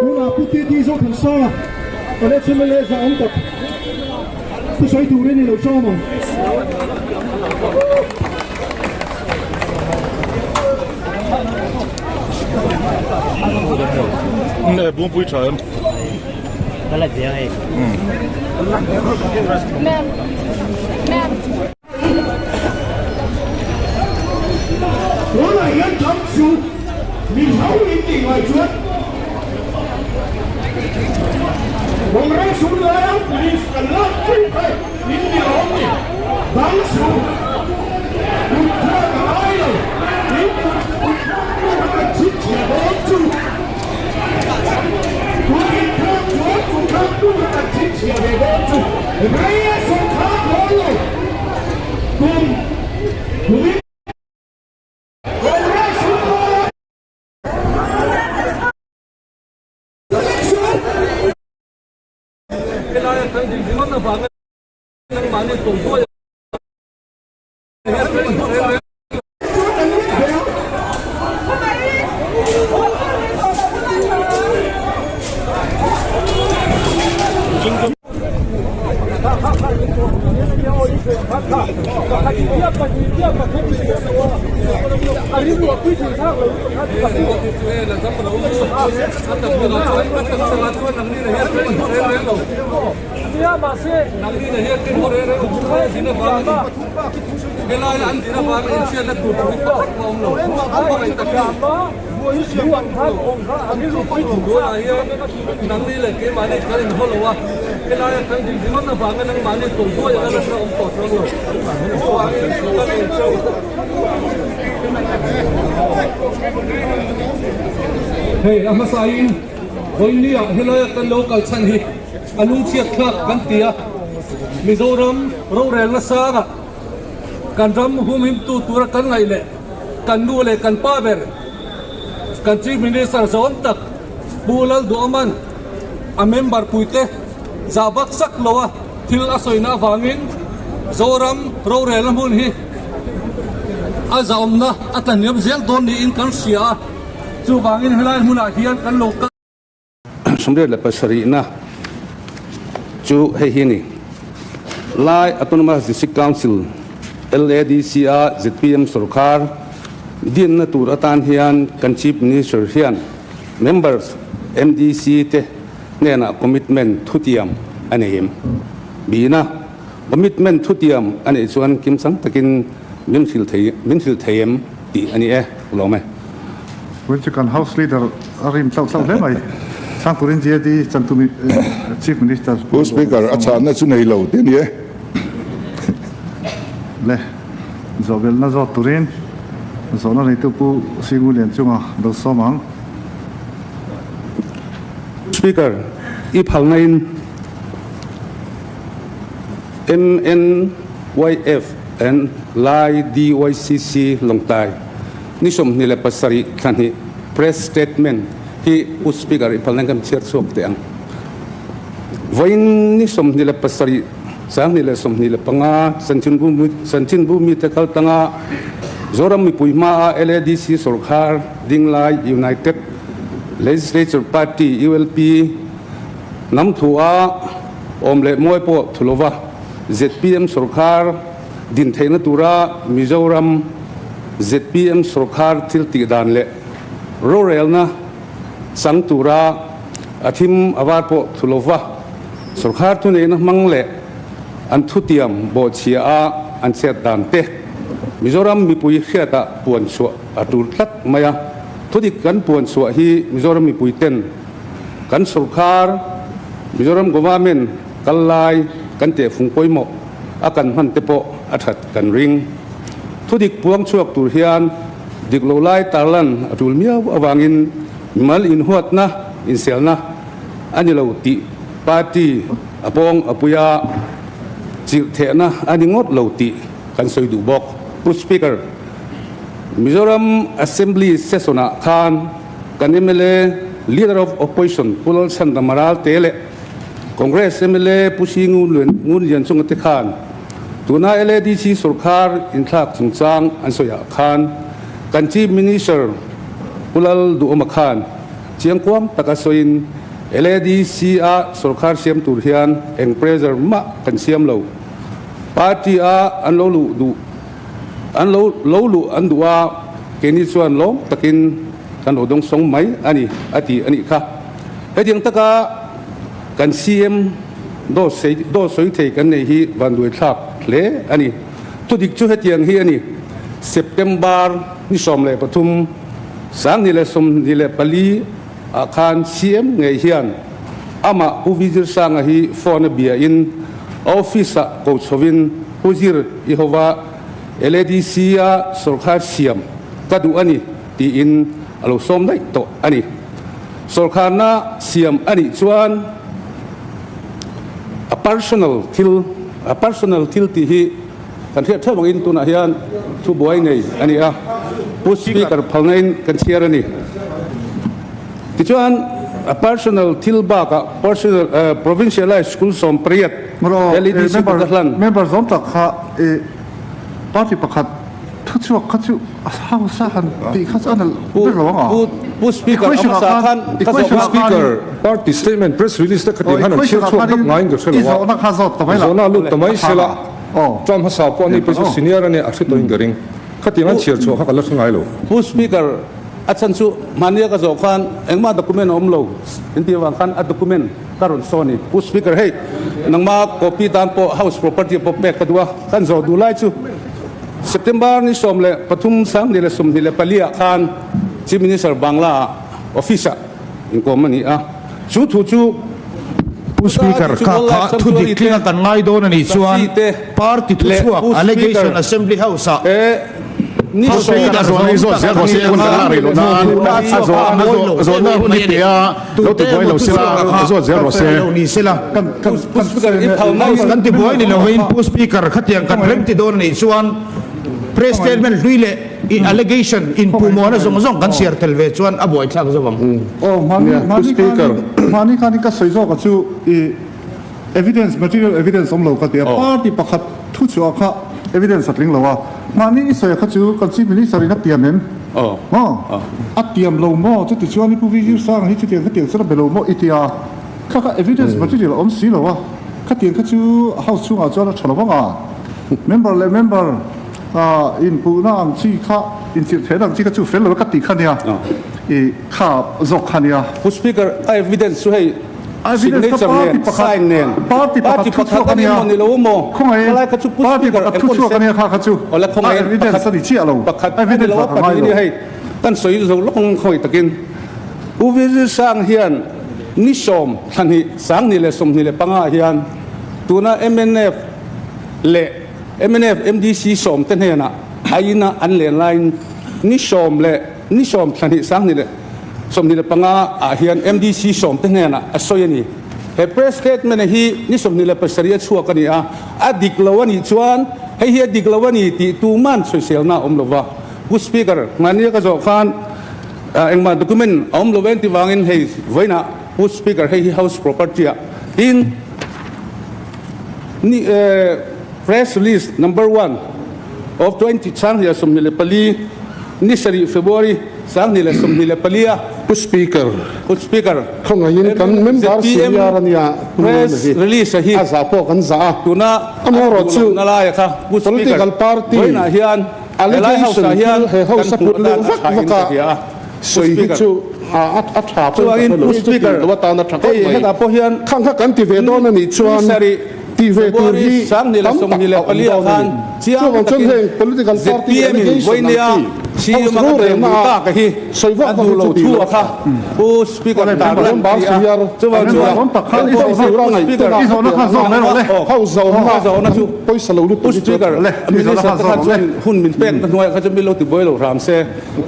Tunah Pu TT Zothansanga College mla zah awm tak thusawi turin i lo sawm ang. Bungpui tha em? Tunah hian dam chu mi hlau in tih ngai chuan Congress hun laia police kan lak pui kha in ni lawm ni? Dam chu kut thlak a ngai lo, in kut thlak tu kha kan chhinchhiah dawn chu. Kut in thlak chuan kut thlak tu kha kan chhinchhiah ve dawn chu. Rei a sawrkhar dawn lo kum kumin. Congress hun laia Helaia kan din ringawt avanga nangmahni tawlhbuai Hei a hmasain vawinia helaia kan lo kal chhan hi a lungchhiat thlak kan ti a, Mizoram rorelna sangah kan ram humhimtu tura kan ngaih leh kan nu leh kan pa ber kan Chief Minister zawm tak Pu Lalduhawman a member puite zah vak sak lo a thil a sawina avangin Zoram rorelna hmun hi a zahawmna a tlahniam zel dawn niin kan hria a, chuvangin helai hmunah hian kan lo kal. 87na chu hei hi a ni. Lai Autonomous District Council, LADC, a zpm sorkar dinna tur atan hian kan Chief Minister hian members MDC te hnenah commitment thutiam a nei em? Bihna commitment thutiam a neih chuan kimchang takin min hrilh thei min hrilh thei em tih a ni e, lawm e. Vawiin chu kan House Leader a rim tlauh tlauh hle mai. Sangturin GAD chantu Chief Minister Pu Speaker, a chhanna chu nei lo te ni e. Le, zawhbelhna zawt turin zawhna neitu Pu Singu Lianchunga lo sawm ang. Speaker, i phalnain MNYF and Lai DYCC Lawngtlai ni 27 thla hnih press statement hi Pu Speaker i phalnain kan chhiar chhuak teh ang. Vawiin ni 27 2025 chanchinbu mite kal tanga Zoram mipui hmaa LADC sorkar dinglai United Legislature Party, ULP, hnam thua awm leh mawi pawh thu lova zpm sorkar din theihna tura Mizoram zpm sorkar thil tih dan leh rorelna chang tura a thim a var pawh thu lova sorkar thuneihna hmang leh an thutiam bawhchhia a an chhiat dan te Mizoram mipui hriatah puan chhuah a tul tlat mai a. Thudik kan puan chhuah hi Mizoram mipui ten kan sorkar Mizoram Government kal lai kan tehfung pawimawh a kan hman te pawh a that kan ring. Thudik puang chhuak tur hian dik lo lai tarlan a tul miau avangin mimal inhuatna inselna a ni lo tih party a pawng a pui a, chirh thehna a ni ngawt lo tih kan sawi duh bawk. Pu Speaker, Mizoram Assembly session-ah khan kan mla Leader of Opposition Pu Lalchhandama Ralte leh Congress mla Pu Singu Ngunlianchunga te khan. Tuna LADC sorkar inthlak chungchang an sawiah khan kan Chief Minister Pu Lal Duhawma khan chiangkuang taka sawiin LADC-a sorkar siam tur hian eng pressure mah kan siam lo. Party-a an lo luh duh an lo lo luh an duh a, keini chuan lawm takin kan lo dawngsawng mai a ni, a ti a nih kha. Hetiang taka kan CM dawt dawt sawi thei kan nei hi vanduaithlak hle a ni. Thudik chu hetiang hi a ni, September ni 13, 2024 ah khan CM ngei hian amah Pu Vijir Sanga hi phone a bia in a office ah ko chhovin Pu Zir i hova LADC a sawrkhar siam ka duh a ni tiin a lo sawm daih tawh a ni. Sawrkharna siam a nih chuan a personal thil a personal thil tih hi kan hriat theuh angin tunah hian thubuai nei a ni a, Pu Speaker phalna in kan chhiar a ni. Tichuan a personal thil bakah personal provincialized school 18 LEDC kut a hlan. Member zawm tak kha party pakhat thuchhuak kha chu a house a han tih kha chu a nalh ber lo ang a. Pu Speaker a hmasa khan ka zawh Pu Speaker, party statement press release te khatin khan an chhiar chhuak dap ngaiin ka hre lo a, zawhna a lut ta mai se la, term hmasa pawh ani phei chu senior a nia a hre tawhin ka ring. Khatiang an chhiar chhuah kha ka la hre ngai lo. Pu Speaker, a chhan chu mahnia ka zawh khan engmah document a awm lo inti avang khan a document ka rawn sawn i. Pu Speaker, hei nangma copy tan pawh house property pawh pek ka duh a, kan zawh duh lai chu September ni 13 2024 ah khan Chief Minister Bangla ah office ah inkawm a ni a, chu thu chu Pu Speaker, kha kha thu dik tlinga kan ngai dawn a nih chuan party thuchhuak Allegation Assembly House ah Pu Speaker zawhna hi zawt zel rawh se, hun kan la rei loh nan a zawhna hun hi pe a, lo ti buai lo sela, zawt zel rawh se. Kan ti buai ni lovin Pu Speaker khatiang kan rem ti dawn a nih chuan press statement hlui leh i allegation inpuhmawhna zawng zawng kan chhiar tel ve chuan a buaithlak zo ang. Aw, hmani khan hmani khan ka sawi zawk a chu i evidence material evidence awm lo ka ti a, party pakhat thu chhuah kha evidence a tling lo a, hmani i sawi kha chu kan chief minister in a tiam em? Maw? A tiam lo maw? Chuti chuan i Pu Vijay Sanga hi chutiang khatiang chuan a be lo maw i ti a, kha kha evidence material a awm si lo a, khatiang kha chu house chhungah chuan a tha lo vang a, member leh member Inpuhna ang chi kha, inchirh theihna ang chi kha chu fel lo ka tih kha nia, i kha zawk kha nia. Pu Speaker, a evidence chu hei signature nen, sign nen, party pakhat a ni maw ni lo maw, khalai kha chu Pu Speaker engpawh ni se, awle khawngaih pakhat, pakhat a ni lo a, pahnih a ni hei, kan sawi zo lawk ang khawngaih takin. Pu Vijay Sang hian ni sawm thla hnih, 2025 ah hian tuna mnf leh Mnf MDC sawm te hnenah a ina an len laiin ni sawm leh ni sawm thla hnih 2025 ah hian MDC sawm te hnenah a sawi a ni. He press statement hi ni 27 a chhuak a ni a, a dik lo a nih chuan hei hi a dik lo a ni tih tuman sawiselna a awm lo va. Pu Speaker, mahnia ka zawh khan engmah document a awm lo veng ti vangin hei vawiinah Pu Speaker hei hi House property ah tin, Ni e, Press release number one of 20 2024, ni sarih February 2024 a. Pu Speaker. Pu Speaker. Khawngaihin kan member ZPM senior a nia Pu press Nuna hi. release a hi. A zah pawh kan zah a. Tuna Amaherawh chu na laia kha Pu Speaker political party vawiinah hian helai house allegation ah hian thil he house kan a put hmuh dan luh a vak tha in vak ka a hria a. Pu sawi hi Speaker. chu a a tha pawh in ka Chuangin hre lo. Pu Speaker Chuti lo atan a tha khawp hei mai. hetah pawh hian Khang kha kan ti ve dawn a nih chuan Ni sarih ti ve tur February hi tam tak a awm dawn a ni. Chiang Chuvang chuan takin heng political party ZPM in allegation ang vawinia chi house CM a kan rorelna thlen duh ah tak hi sawi vak a vak duh hi lo chu ti thu lo a kha tha. Pu Speaker tar lan Member ti a senior chuvang chuan house Speaker house zawhna chu pawisa lo Pu lutuk hi chu Speaker Minister te kha chuan hun min pek na hnuaiah kha chuan min lo ti buai lo hram se.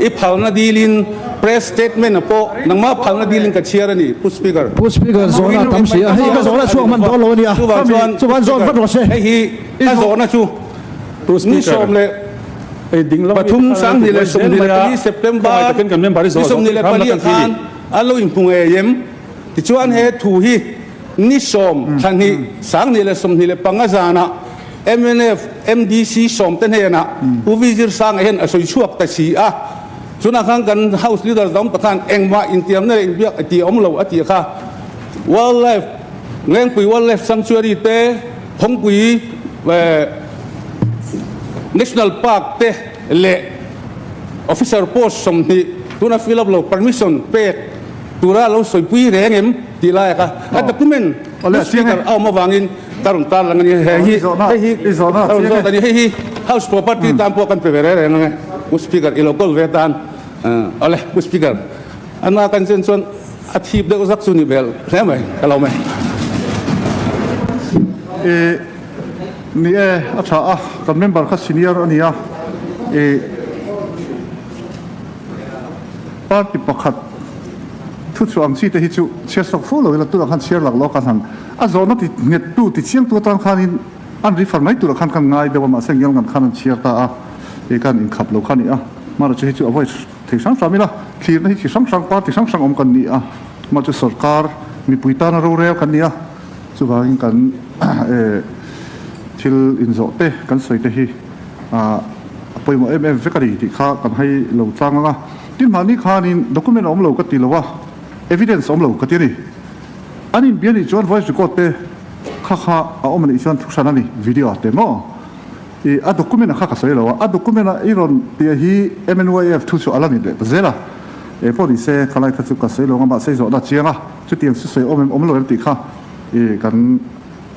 I phalna dilin press statement a pawh nangmah phalna dilin ka chhiar a ni, Pu Speaker. Pu Speaker, zawhna a tam si a, hei ka zawhna chhuak hman dawn lo a nia, Chuvang chuan chuan zawt vat rawh se. Hei hi ka zawhna chu ni 13 2024 September ni 24 khan an lo inhmu ngei em? Tichuan he thu hi ni 10 thla hnih 2025 zanah. Mnf MDC sawmte hnenah Pu Vizir Sanga hian a sawi chhuak ta si a, chunah khan kan House Leader Dawngta khan engmah intiamna leh inbiak a ti awm lo a tih kha Wildlife Lengpui Wildlife Sanctuary te, Phawngpui National Park te leh Officer post 20 tuna fill up lo permission pek tura lo sawipui reng em tih lai a kha a document Pu Speaker a awm avangin ka rawn tar lang a ni. He hi hei hi ka rawn zawt a ni. Hei hi House property tan pawh kan pe ve reng reng ang e Pu Speaker i lo kawl ve tan. Awle Pu Speaker a na kan chen chuan a thip deuh zak chu ni hmel hle mai ka lo mai. I ni e a tha a kan member kha senior a ni a i party pakhat thu chhuah ang chi te hi chu chhiar sawk fo lo ila tunah khan chhiar lak lo khan han a zawhna ti nghet tu ti chiang tu atan khanin an refer mai turah khan kan ngai deuh a mahse ngial ngan khan an chhiar ta a i kan inkhap lo kha a ni a mahra chu hei chu a voice Thei hrang hrang ila, thlirna hi chi hrang hrang, party hrang hrang awm kan ni a, mah chu sorkar mipui tana rorel kan ni a, chuvangin kan thil inzawh te kan sawi te hi a pawimawh em em vek a ni tih kha kan hai lo tlang ang a. Tin mahni khanin document a awm lo ka ti lo a, evidence a awm lo ka ti a ni. An inbia nih chuan voice record te kha kha a awm a nih chuan thuhran a ni, video ah te maw? I a document a kha ka sawi lo a, a document a i rawn tia hi MNYF thu chu a la ni leh ta zel a, eng pawh ni se khalai kha chu ka sawi lo ang a, mahse i zawhna a chiang a, chutiang chu sawi awm em awm lo em tih kha i kan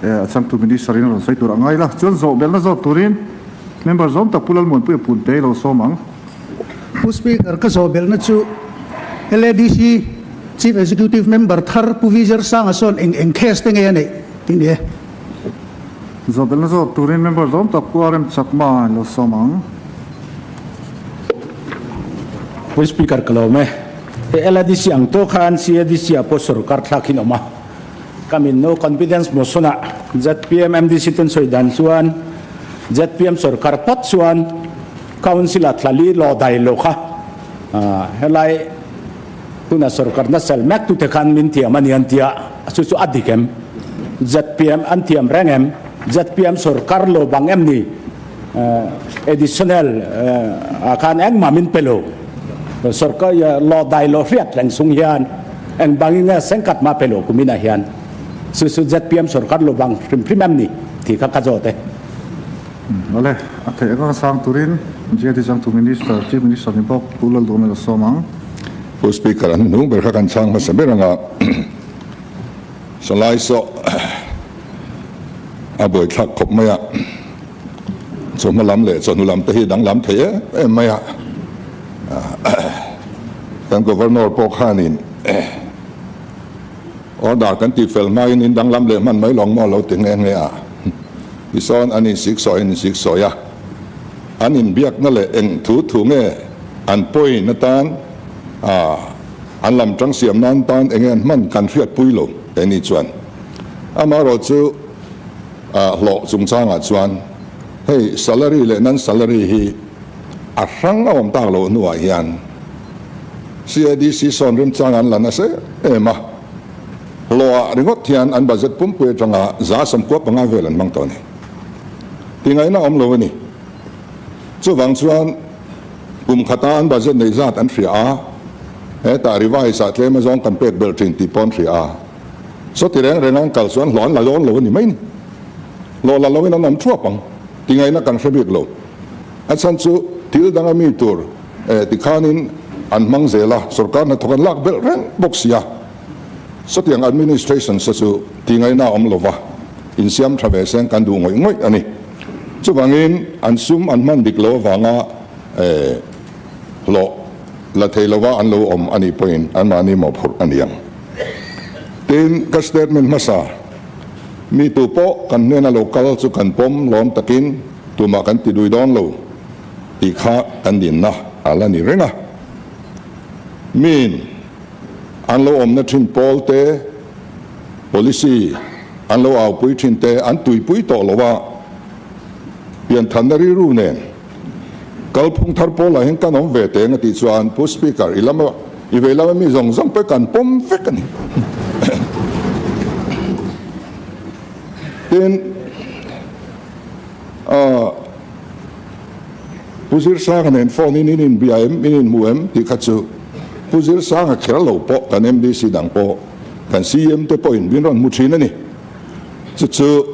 a changtu Minister in a rawn sawi tur a ngai la, chuan zawh belna zawt turin member zawm tak Pu Lalmuanpuia Punte i lo sawm ang. Pu Speaker, ka zawh belna chu LADC Chief Executive Member thar Pu Vijay Sanga sawn eng eng case te nge a neih tih ni e. Zawhbelna zawk turin member zawm tak Pu RM Chakma in lo sawm ang. Pu Speaker ka lawm e. Hei LADC ang tawh khan CADC ah pawh sorkar thlak in awm a. Ka min no confidence motion ah zpm MDC ten sawi dan chuan zpm sorkar phawt chuan Council ah thlali law dai lo kha helai Tuna sorkarna sel mek tute khan min thiam a ni an tia, chu chu a dik em? Zpm an thiam reng em? Zpm sorkar lo bang em ni? Additional ah khan engmah min pe lo. Sorkar law dai lo hriat reng chung hian eng bangin nge sengkhat mah pe lo kuminah hian? Chu chu zpm sorkar lo bang hrim hrim em ni? Tih kha ka zawt e. Awle, a theih anga sang turin GAD changtu Minister, Chief Minister ni bawk Pu Lalduhna la sawm ang. Pu Speaker, an hnung ber kha kan chhang hmasa ber anga Salai saw a buaithlak khawp mai a, chawhma lam leh chawhnu lam te hi danglam thei em em mai a, kan Governor pawh khanin Order kan tih fel hmain in danglam leh hman mai lawng maw lo ti nghe nghe a. Tisawn an insiksawi an insiksawi a, an inbiakna leh eng thu thu nge an point atan a an lam tang siam nan tan enge an hman kan hriatpui lo keini chuan. Amaherawhchu hlawh chungchangah chuan hei salary leh non salary hi a hrang a awm tak loh hnuah hian CADC sawn remchang an la nasa em em a, hlawhah ringawt hian an budget pumpui atanga 95 vel an hmang tawh a ni. Tingaihna awm lo a ni. Chuvang chuan kum khata an budget neih zat an hria a, hetah revise ah tlem azawng kan pek belh thin tih pawh an hria a. Sawti reng reng an kal chuan hlawh an la dawn lo a ni mai ni. Hlawh la loin an awm thuap ang. Tingaihna kan hre bik lo. A chhan chu thil danga mi tur tikhanin an hmang zel a, sorkar hnathawk an lak belh reng bawk si a. Sawtiang administration sa chu tingaihna a awm lova, insiam tha ve seng kan duh ngawih ngawih a ni. Chuvangin an sum an hman dik lo avanga hlawh la thei lova an lo awm a nih pawhin anmahni mawhphurh a ni ang. Tin, ka statement hmasa, mi tu pawh kan hnena lo kal chu kan pawm lawm takin tumah kan ti dui dawn lo tih kha kan dinna a la ni reng a. Miin an lo awmna thin pawl te, policy an lo aupui thin te an tuipui tawh lo a, pianthanna rilru nen kalphung thar pawlah hian kan awm ve teng a tih chuan Pu Speaker i lama i vei lama mi zawng zawng pawh kan pawm vek a ni. Tin. Pu Zirsanga nen phone in in inbia em, in inhmu em tih kha chu Pu Zirsanga kher lo pawh kan MDC dang pawh kan CM te pawhin min rawn hmu thin a ni. Chu chu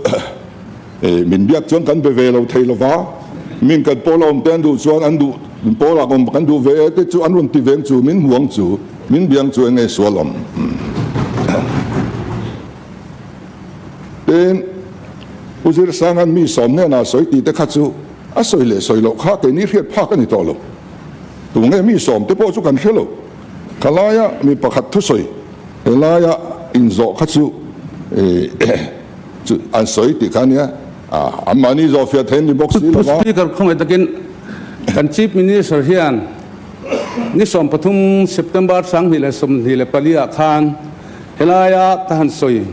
min biak chuan kan be ve lo thei lo va, min kan pawl a awm te an duh chuan an duh pawl ah awm kan duh ve e te chu an rawn ti veng chu min hmu ang chu, min biang chu eng nge sual awm. Tin, Pu Zirsanga'n mi sawm hnenah sawi tih te kha chu a sawi leh sawi loh kha keini hriat phak a ni tawh lo. Tunge mi sawm te pawh chu kan hre lo. Kha laia mi pakhat thusawi he laia inzawh kha chu chu an sawi tih kha a nia. Anmahni zawhfiah thei an ni bawk si lo Pu va. Speaker, khawngaih takin kan Chief Minister hian ni 13 September 2024 ah khan Helaia ka han sawi,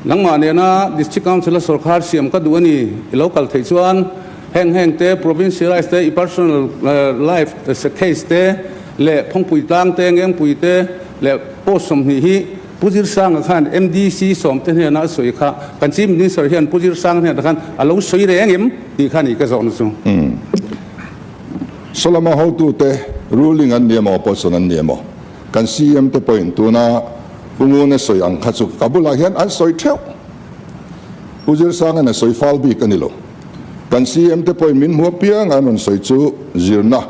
nangmah nena District Council a sawrkhar siam ka duh a ni, i lo kal theih chuan heng heng te, provincialize te, i personal life case te leh Phawngpui tlang te, Ngengpui te leh post 20 hi Pu Zirsanga khan MDC sawmte hnena a sawi kha kan Chief Minister hian Pu Zirsanga hnenah khan a lo sawi reng em tih kha a ni ka zawhna chu. Solama hotute ruling an ni emaw opposition an ni emaw Kan CM te pawhin tuna Pu Nguna sawi ang kha chu ka bulah hian an sawi theuh. Pu Zirsanga'n a sawi fal bik a ni lo. Kan CM te pawhin min hmu apiang an rawn sawi chu zirna,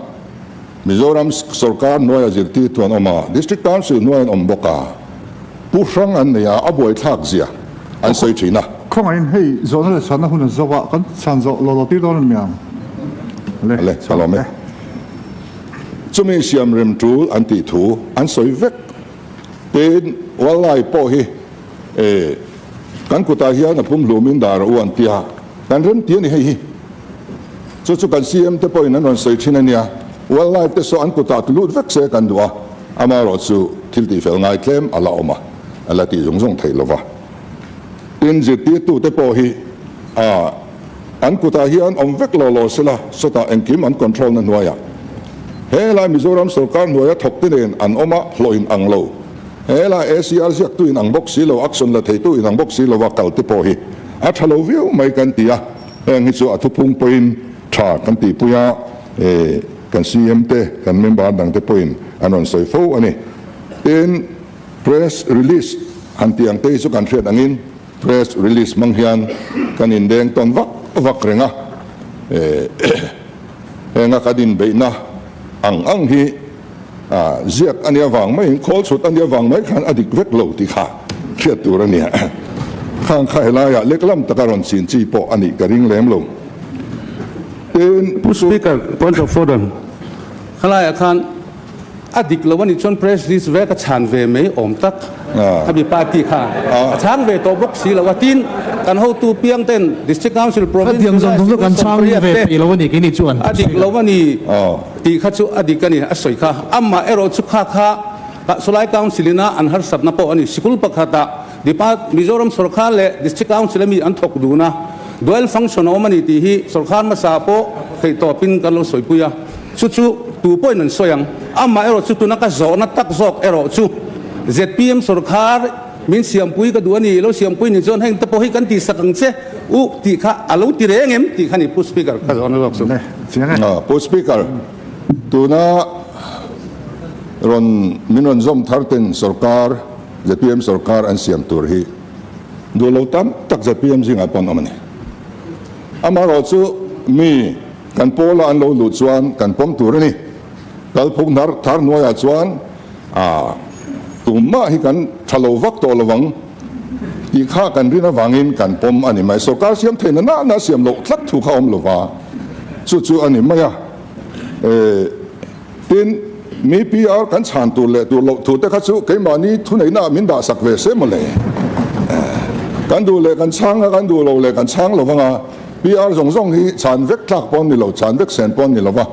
Mizoram sorkar hnuaia zirtirtu an awm a, District Council hnuai an awm bawk a, Pu Hrang an nei a, a buaithlak zia an sawi thin a. Khawngaihin hei zawhna leh chhanna hun an zawk a, kan chhan zawh lo lo tir dawn a ni ang. Le, Le, ka lawm e. Chumi siam rem tul an tih thu an sawi vek. Tin, Wallai pawh hi e kan kutah hian a pumhlumin dar a u an tia, kan rem ti a ni hei hi. Chu chu kan CM te pawhin an rawn sawi thin a nia, Wallai te saw an kutah ti lut vek se kan duh a, amaherawhchu thil tihfel ngai tlem a la awm a, a la tih zung zung theih lova. Tin, zirtirtute pawh hi a. An kutah hian awm vek lo lo sela, sawtah engkim an control na hnuaiah. Helai Mizoram sorkar hnuaia thawkte nen an awm a, hlawh in ang lo. Helai ACR ziaktu in ang bawk si lo, action la theitu in ang bawk si lova kal te pawh hi a tha lo viau mai kan ti a, heng hi chu a thuphung pawhin tha kan tihpui a, kan CM te, kan member dang te pawhin an rawn sawi fo a ni. Tin, press release han tih ang te hi chu kan hriat angin, Press release hmang hian kan indeng tawn vak vak reng a, henga kan inbeihna ang ang hi ziak a nia vang maiin khawl chhut a nia vang mai khan a dik vek lo tih kha hriat tur a ni a. Khang kha helaiah leklam taka rawn chin chi pawh a nih ka ring lem lo. Tin, Pu Speaker, point of order, khalaiah khan A dik lo a nih chuan press release vek a chhan ve mai awm tak. Khami party kha a chhang ve tawh bawk si lo a. Tin, kan hotu piang ten District Council, Province Khatiang zawng zawng chu kan chhang ve peih lo a ni keini chuan. A dik lo a ni tih kha chu a dik a ni a sawi kha. Amah erawh chu kha kha Sawlai Council ina an harsatna pawh a ni. Sikul pakhatah Depart Mizoram sawrkar leh District Council ami an thawk dun a, dual function a awm a ni tih hi sawrkar hmasa pawh theihtawpin kan lo sawipui a. Chu chu tu pawhin an sawi ang. Amah erawh chu tuna ka zawhna tak zawk erawh chu zpm sawrkar min siampui ka duh a ni, i lo siampui ni chuan heng te pawh hi kan tihsak ang che u tih kha a lo ti reng em tih kha ni Pu Speaker ka zawhna zawk chu. Pu Speaker, tuna rawn min rawn zawm thar ten sawrkar zpm sawrkar an siam tur hi duh lo tam tak zpm zingah pawh an awm a ni. Amaherawhchu mi Kan pawla an lo luh chuan kan pawm tur a ni. Kalphung hnar thar hnuaiah chuan a tumah hi kan tha lo vak tawh lovang tih kha kan rin avangin kan pawm a ni mai. Sorkar siam theihna nana siam loh tlat thu kha awm lova, chu chu a ni mai a. Tin, mi PR kan chhan tur leh tur loh thu te kha chu keimahni thuneihna ah min dah sak ve se mawle. Kan duh leh kan chhang a, kan duh lo leh kan chhang lo vang a. PR zawng zawng hi chhan vek tlak pawh an ni lo, chhan vek sen pawh an ni lo va.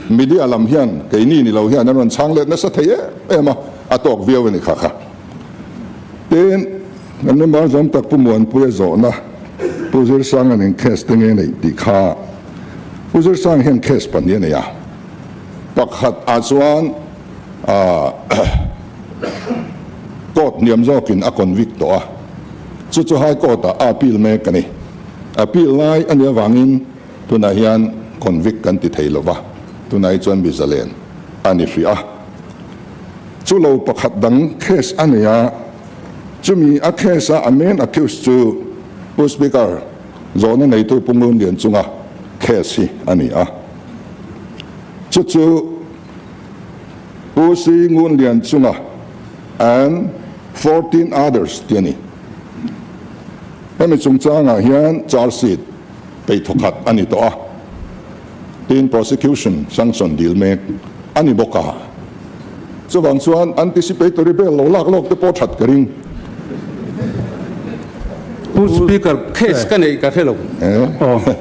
Media lam hian keini ni lo hian an rawn chhang let nasa thei em em a, a tawk viau a ni kha kha. Tin, kan member zawm tak Pu Muanpuia zawhna Pu Zirsang-a'n eng case te nge neih tih kha Pu Zirsang hian case pahnih a nei a. Pakhat ah chuan court hniam zawkin a convict tawh a, chu chu High Court ah a appeal mek a ni. Appeal lai a nih avangin tunah hian convict kan ti thei lova, tunah hi chuan mi zalen a ni hrih a. Chu lo pakhat dang case a nei a, chumi a case a a main accused chu Pu Speaker zawhna neitu Pu Ngunlian chunga case hi a ni a. Chu chu Pu Si Ngunlian chunga and 14 others tih a ni. Hemi chungchangah hian charge sheet peih thawkhat a ni tawh a, tin prosecution sanction dil mek a ni bawk a. Chuvang chuan anticipatory bail lo lak lawk te pawh that ka ring. Pu Speaker, case ka neih ka hre lo.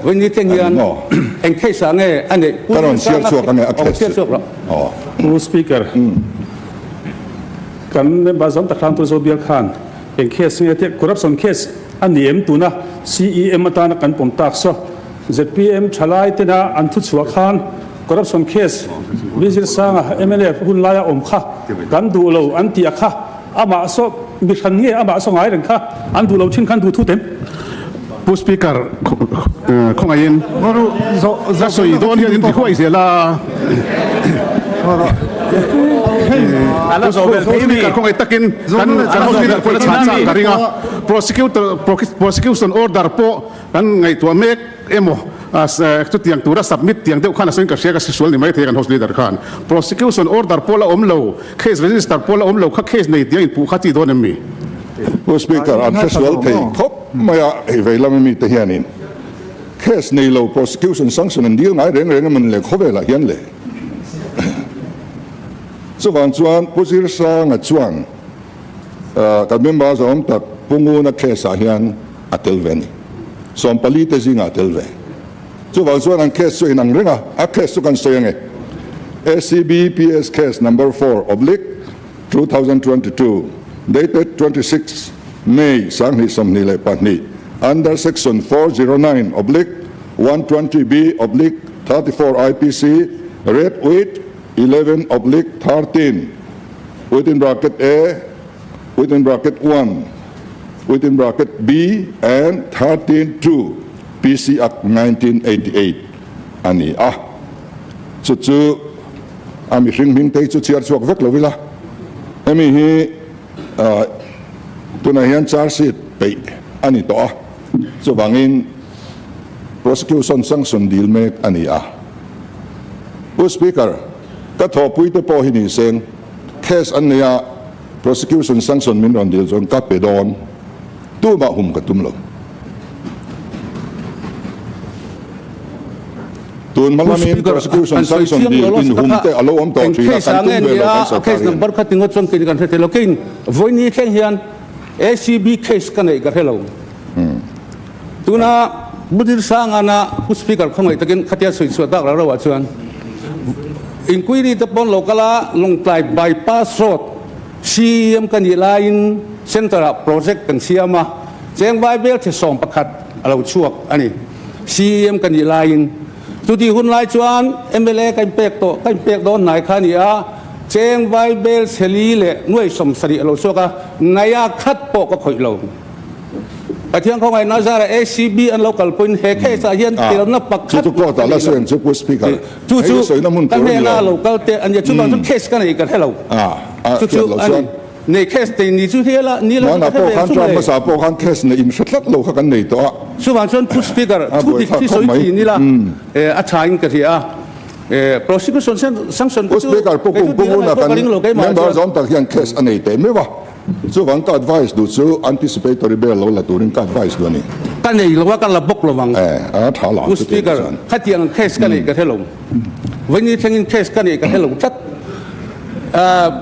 Vawiin thleng hian eng case ah nge a neih? Ka rawn chhiar chhuak ange a case chu. Pu Speaker, kan member zawm tak hram tu Zobial khan Eng case nge teh corruption case a ni em tuna CEM atana kan pawm tak saw zpm thalai tena an thu chhuah khan corruption case Vizir Sanga mnf hun laia awm kha kan duh lo an tih a kha amah saw mi hran nge amah saw ngai reng kha an duh lo thin khan duh thut em? Pu Speaker khawngaihin ka sawi dawn hian in ti huai zel a. Pu Speaker khawngaih takin kan kan house leader pawhin a chhan chak ka ring a. Prosecutor prosecution order pawh kan ngaihtuah mek emaw chutiang tura submit tiang deuh khan a sawiin ka hria ka hre sual ni maithei kan house leader khan. Prosecution order pawh la awm lo, case register pawh la awm lo kha case nei tiang inpuh kha chi dawn em mi? Pu Speaker, an hre sual thei khawp. Maia hei vei lama mite hianin case nei lo prosecution sanction an dil ngai reng reng a man le khawvelah hian le. Chuvang chuan Pu Zirsanga chuan kan member zawng tak Pu Nguna case ah hian a tel ve a ni. Sawmpali te zingah a tel ve. Chuvang chuan an case chu inang reng a, a case chu kan sawi ange. ACB PS case number 4 oblique 2022 dated 26 May 2022 under section 409 oblique 120B oblique 34 IPC read with 11 oblique 13 within bracket A within bracket 1 within bracket B and 13 2 PC Act 1988 a ni a. Chu chu a mihring hming te hi chu chhiar chhuak vek lo ila. Hemi hi tunah hian charge sheet peih a ni tawh a, chuvangin prosecution sanction dil mek a ni a. Pu Speaker, ka thawhpui te pawh hi ni seng, case an nei a, prosecution sanction min rawn dil chuan ka pe dawn, tumah hum ka tum lo. Tun hma lamin prosecution sanction dil inhum te a lo awm tawh thin a, kan tum ve lo kan sorkar hian. Number kha tingawt chuan kei kan hre thei lo. Keiin vawiin thleng hian ACB case ka neih ka hre lo. Tuna Pu Dirsangana Pu Speaker khawngaih takin khatia sawi chhuah tak rau rauah chuan inquiry te pawn lo kal a, Lawngtlai bypass road CEM ka nih laiin centre ah project kan siam a, cheng vaibel the 11 a lo chhuak a ni. CEM ka nih laiin chuti hun lai chuan mla ka inpek tawh, ka inpek dawn hnai kha a ni a, cheng vaibel chheli leh nuai 70 a lo chhuak a, ngaia khat pawh ka khawih lo. Pathian khawngaihna zara ACB an lo kalpuiin he case ah hian telna pakhat Chu chu court ah la sawi ang chu Pu Speaker. Chu chu ka hnena lo kal te a nia, chuvang chu case ka nei ka hre lo. Chu chu a ni. Nei case nei ni chu hi la ni lo chu ka hre ve ang chu mawle. Hmasa pawh khan case nei in hre tlat lo kha kan nei tawh a. Chuvang chuan Pu Speaker thu dik hi sawi thin ila a tha in ka hria a. Prosecution sanction Pu Speaker Pu Kung Pung una kan member zawm tak hian case a nei teh meuh a. Chuvang ka advice duh chu anticipatory bail lo la turin ka advice duh a ni. Ka nei lo a ka la bawk lo vang. A tha lo ang Pu Speaker khatiang case ka nei ka hre lo. Vawiin thlengin case ka nei ka hre lo tlat.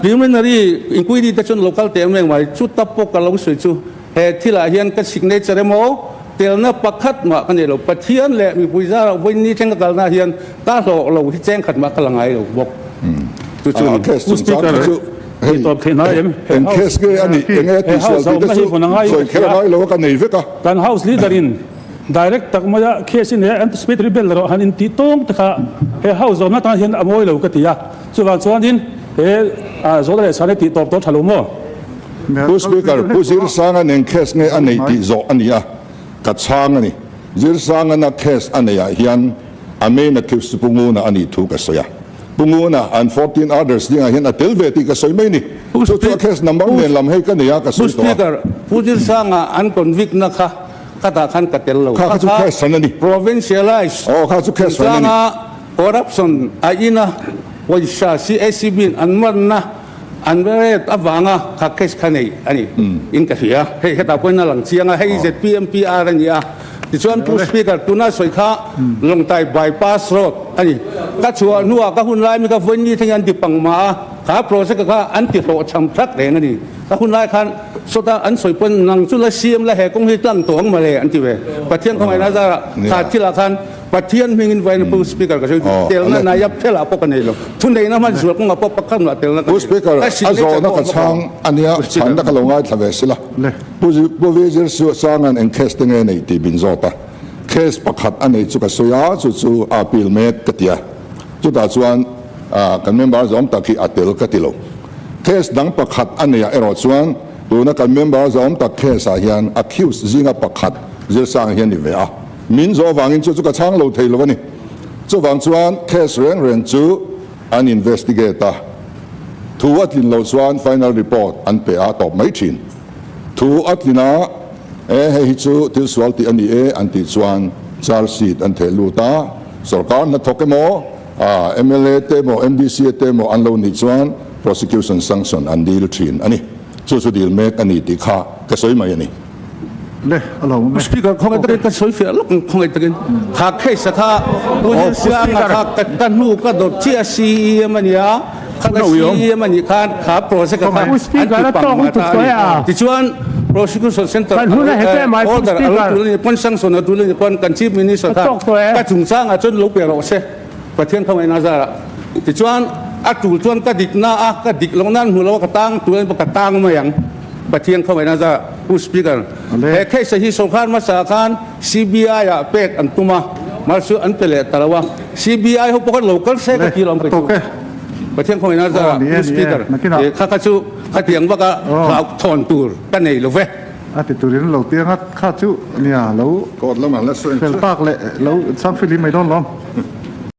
Preliminary inquiry te chuan local te em mai chu ta pawh ka lo sawi chu he thilah hian ka signature emaw telna pakhat mah ka nei lo Pathian leh mipui zara vawiin ni thleng ka kalna hian ka hlawh lo hi cheng khat mah ka la ngai lo bawk chu chu ni. Pu Speaker hei tawp theih nai em eng case nge a nih eng nge tih sual tih te chu sawi kher a ngai lo a ka nei vek a. Kan house leader in direct tak maia case in he anticipatory bail erawh han intih tawng te kha he house zawmna tan hian a mawi lo ka ti a. Chuvang chuanin he zawhna leh chhana tih tawp tawh tha lo maw? Pu Speaker, Pu Zirsanga'n eng case nge a nei tih zawh a ni a, ka chhang a ni. Zirsanga'n a case a neih ah hian A main accused chu Pu Nguna a nih thu ka sawi a. Pu Nguna an 14 others dingah hian a tel ve tih ka sawi mai ni. Chu chu a case number nen lam hei ka nei a, ka sawi tawh a. Pu Speaker, Pu Zirsanga an convict na kha khatah khan ka tel lo. Kha kha chu case hran a ni. Provincialized Aw, kha chu case hran a ni. chungchanga corruption a ina pawisa CACB in an manna an rate avanga kha case kha nei a ni in ka hria. Hei hetah pawhin a lang chiang a, hei ZPMPR a ni a. Tichuan Pu Speaker, tuna sawi kha Lawngtlai Bypass Road a ni. Ka chhuah hnuah ka hun lai mi kha vawiin thlengin an ti pang mah a, kha project kha an ti hlawhchham thak reng a ni. Ka hun lai khan sawta an sawi pawn nang chu la siam la he kawng hi tlang tawh ang mawle an ti ve. Pathian khawngaihna zarah kha thilah khan Pathian hmingin vawiin Pu Speaker ka sawi duh. Telna naiap thelah pawh ka nei lo. Thuneihna hman zual kawngah pawh pakhat mah telna ka Pu nei lo. Speaker, Ka a signature zawhna pawh ka a hma chhang ka a nia, Pu Speaker. chhanna ka lo ngaithla ve sila. Pu Pu Vizir Sanga'n eng case te nge nei tih min zawt a. Case pakhat a nei chu ka sawi a, chu chu a appeal mek ka ti a. Chutah chuan kan member zawm tak hi a tel ka ti lo. Case dang pakhat a neiah erawh chuan tuna kan member zawm tak case ah hian accused zinga pakhat Zirsanga hi a ni ve a. Min zawh avangin chu chu ka chhang lo thei lo a ni. Chuvang chuan case reng reng chu an investigate a, thu a tlin loh chuan final report an pe a tawp mai thin. Thu a tlin a, e hei hi chu thil sual tih a ni e an tih chuan charge sheet an theh lut a, sorkar hnathawk emaw, mla te emaw, MDC te emaw an lo nih chuan prosecution sanction an dil thin a ni. Chu chu dil mek a ni tih kha ka sawi mai a ni. Le, a lo awm e. Speaker, khawngaih takin ka sawi fiah lawk ang, khawngaih takin. Kha case a kha Pu Zirsianga kha ka hnu ka dawt chiah a CEM a nia, kha ka CEM a nih khan kha project a kha an ti pang mah ta a ni. Tichuan Prosecution Centre order a lo tul a nih pawn sanction a tul a nih pawn kan Chief Minister kha ka chungchangah chuan lo pe rawh se. Pathian khawngaihna zarah. Tichuan a tul chuan ka dikna a, ka dik loh nan hmu lo a ka tang tul a nih pawh ka tang mai ang. Pathian khawngaihna zarah Pu Speaker, he case hi sorkar hmasa khan CBI ah pek an tum a, mahse an pe leh ta lo a, CBI ho pawh khan lo kal se ka ti lo ang kei chu. Pathian khawngaihna zarah Pu Speaker, kha kha chu khatiang vaka hlauhthawn tur ka nei lo ve. A ti turin lo tiang a, kha chu nia lo Court lamah la sawi fel tak leh lo chhang fili mai dawn lawm.